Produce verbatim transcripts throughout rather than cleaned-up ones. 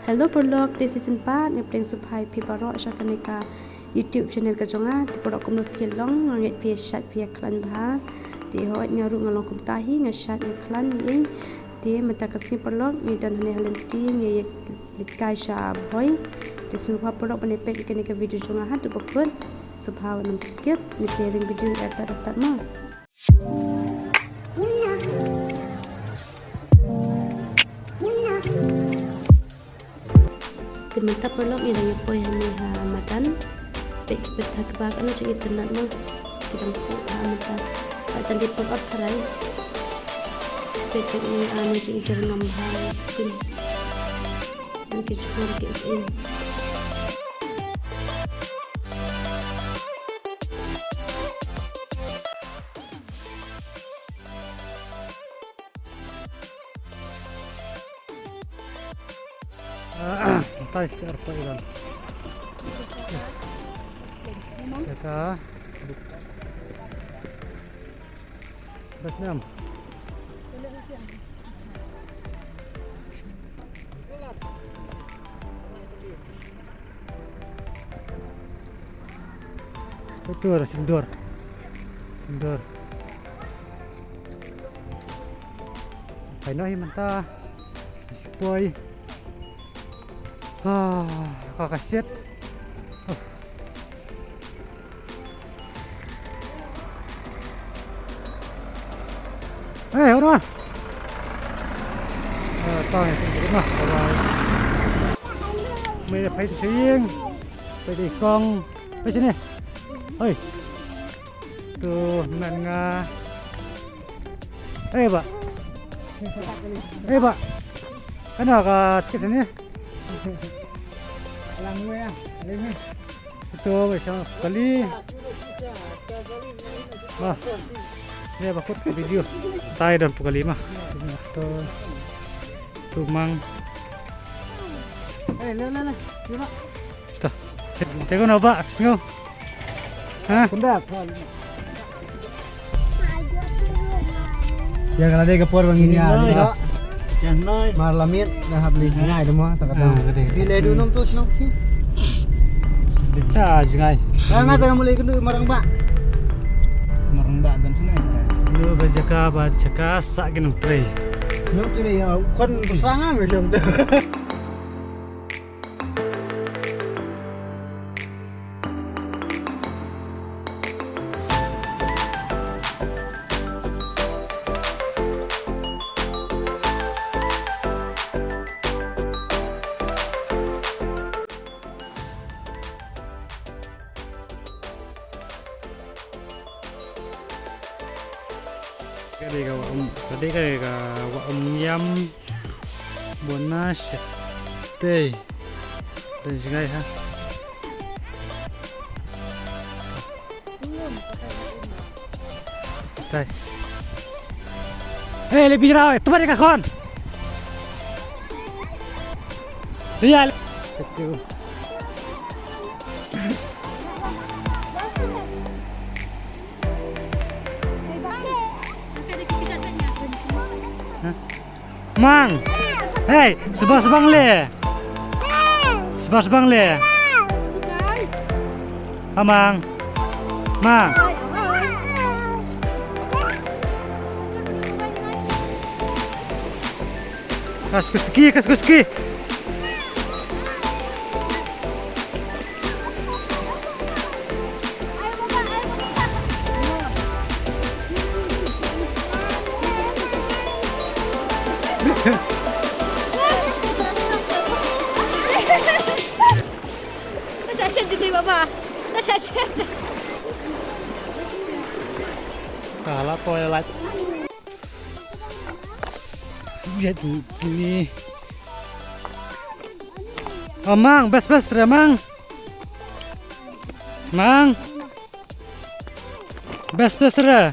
Hello paralok, te shisien pat nga pdiang sngewbha ïa phi baroh sha kane ka YouTube channel ka jong nga. Te paralok, kumno phi long, nga ngeit phi ïa shait phi ïa khlaiñ bha. Te hooid, nga ruh nga long kumta hi, nga shait nga khlaiñ ïa. Te mynta ka sngi paralok ngi don hangne ha lynti, ngi ïa leit kai sha Bhoi. Te sngewbha paralok ban ïa peit ïa kane ka video jong nga haduh ba kut. Sngewbha wat nym skip, ngi sa ïa ring video ïa ka dap dap mo. Te mynta paralok ngi dang ïa poi hangne ha madan. Peit ki bynta kiba ano jong itynnad mo. Ki dang poi ha madan. Ba dang dei poi ot tharai. Peit jong i ano jong i jyrngam bha skin. Dang ki jhur ki in. Tay sir pa ilan. Kaka. Bas nam. Ito, singdor. Singdor. Poi noh hi mynta. Poi. Ah, ka ka shit. Eh, ora. Ah, tang, ito, ito, ito. May na pay sa iying. Pwede kong, pwede sini. Hoy. Tu, nan nga. Eh, ba. Eh, ba. Ano ka tiket sini? Alam mo ya. Alam mo. Ito, isang kali. Ba. Ni ba kut video. Tay don pukali ma. Ito. Tumang. Eh, le, le, le. Ito. Te ko no ba, sngo. Ha? Kunda. Ïa ka la dei ka por ba ngin ïa. Ïa noi. Mar la miet da hap lei ngai da mo ta ka dang. Ki le du nom tu shnong ki. Bita jngai. Ka nga ta ka mulai kendu marang ba. Marang ba dan sini. Lu ba jaka ba jaka sa ki nong trei. Nong trei ïa kon bersanga me jom. Ka dei ka wa um, ka dei ka, ka wa um yam. Bona shatei. Dei jngai ha. Tei. Eh, lebih raw, eh, tu balik ka khon. Iya. Mang. Hey, sebang-sebang le. Sebang-sebang le. Amang. Mang. Kaskuski, kaskuski. Nasha shen di baba. Nasha shen. Kala po la. Ni. Oh, Mang, best best re, Mang. Mang. Best best re.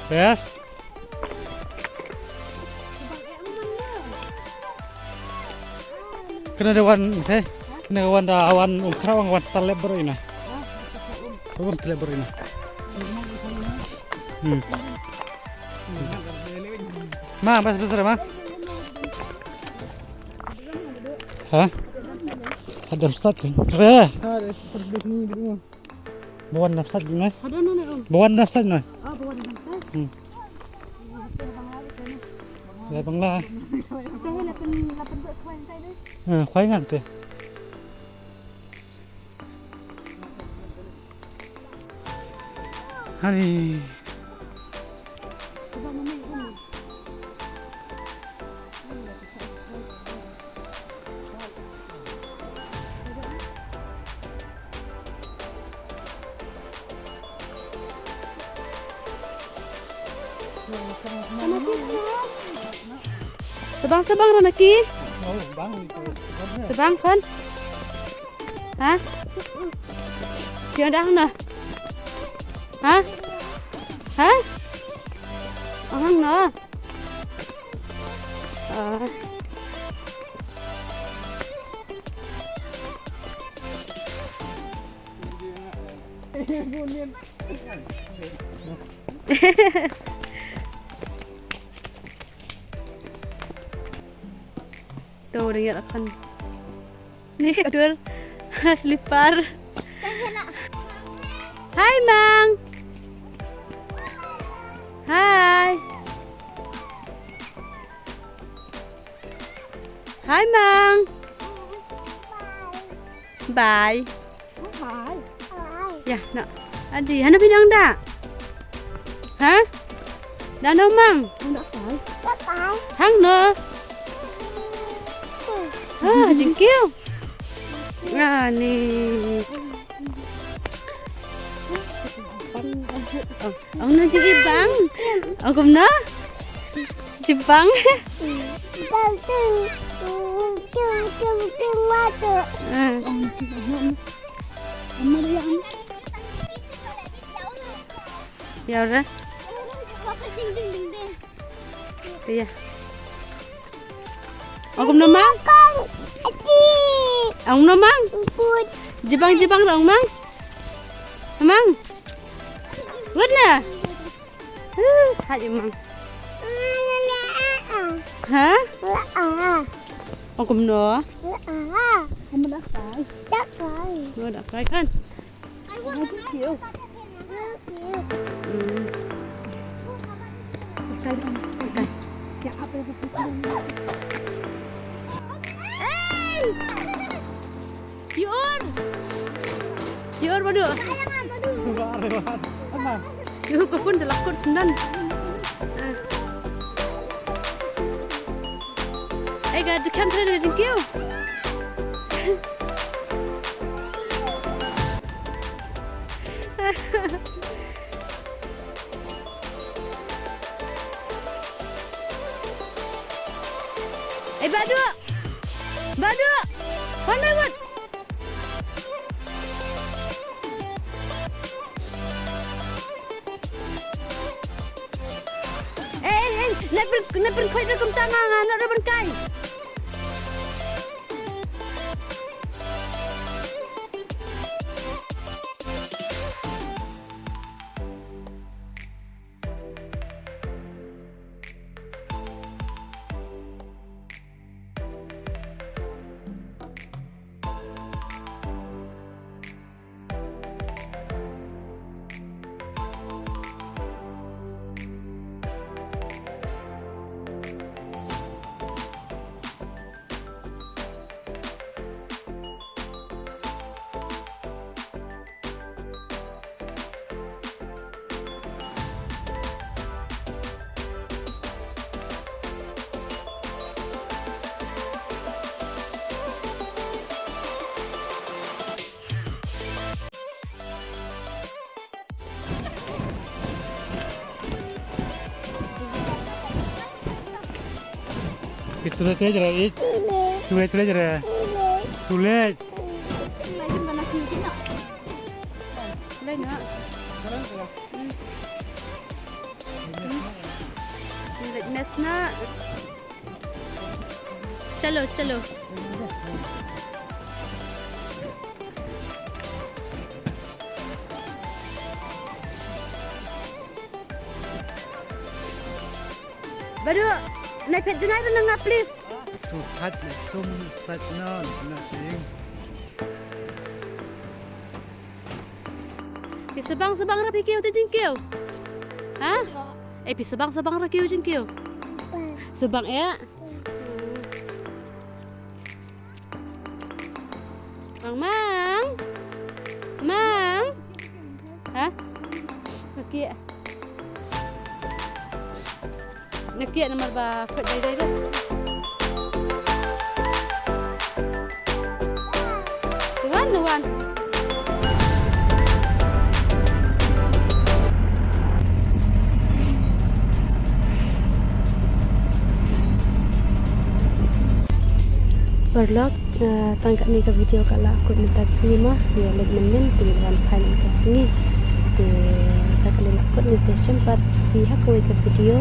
Best. Kena da wan, te. Kena wan da wan, um, kena wan, wan talep baru ina. Wan talep baru ina. Hmm. Ma, best best re, ma. Ha? Hadam sat kan. Re. Ha, re, pergi ni dulu. Bawan dam sat ni. Hadam mana, Om? Bawan dam sat ni. Oh, bawan dam sat. Hmm. Lai bangla. Kita ni lapan, lapan buat kuai ngai ni. Ha, kuai ngai tu. Honey. Sa bang, sa bang, Ranaki. Sa bang kan? Ha? Ki ong da hangno? Ha? Ha? Ong hangno? Ah. To, ring ïa kan. Ni dur. Slipar. Hai, Mang. Hai. Hai, Mang. Bye. Hai. Ya, no. Adi, hano phi dang da? Ha? Da no, Mang? Hangno? Ah, jingkiew. Ani. Oh, ong na jibang. Ong kumno? Jibang. Ah. Ya udah. Iya. Ong kumno, Mang? Ong kumno, Mang? Jibang, jibang rong, Mang. Mang. Wat na. Huh, hai, Mang. Ha? Ong kumno? Ong da kai kan? Hmm. Hey! Ïoh ur. Ïoh ur, Badu. Ïoh ur, ka phone da la kut sngewdon. Eh. Ei, ka dkham thra da jingkiew. Ei, Badu. Badu. Wan, wan, wan. Ei, ei, ei. Nai pyn, nai pynkhoi da kumta nga, nga noh da ban kai. Too late, too late, too late, too late. Too late. Late mess na. Chalo, chalo. Badu, nai phet jngai bad nga, please. Sum hat sum sat non na sing. Phi sbang sbang ra phi kiew te jingkiew. Ha? Eh phi sbang sbang ra kiew jingkiew. Sbang eh. Mang mang. Mang. Ha? Okey. Nakiah namar ba khuid dei dei dei. Wan wan. Paralok, ah, tang katne ka video ka la kut mynta ka sngi mo, ïa leit mynnin te wan phai mynta ka sngi. Te ta ka la kut ne session pat phi ha kawei ka video.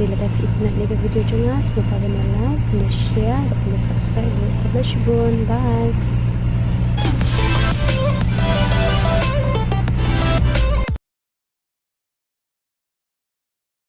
Te lada phi itynnad ïa ka video jong nga sngewbha ban like, ban share, ban subscribe. Khublei shibun. Bye.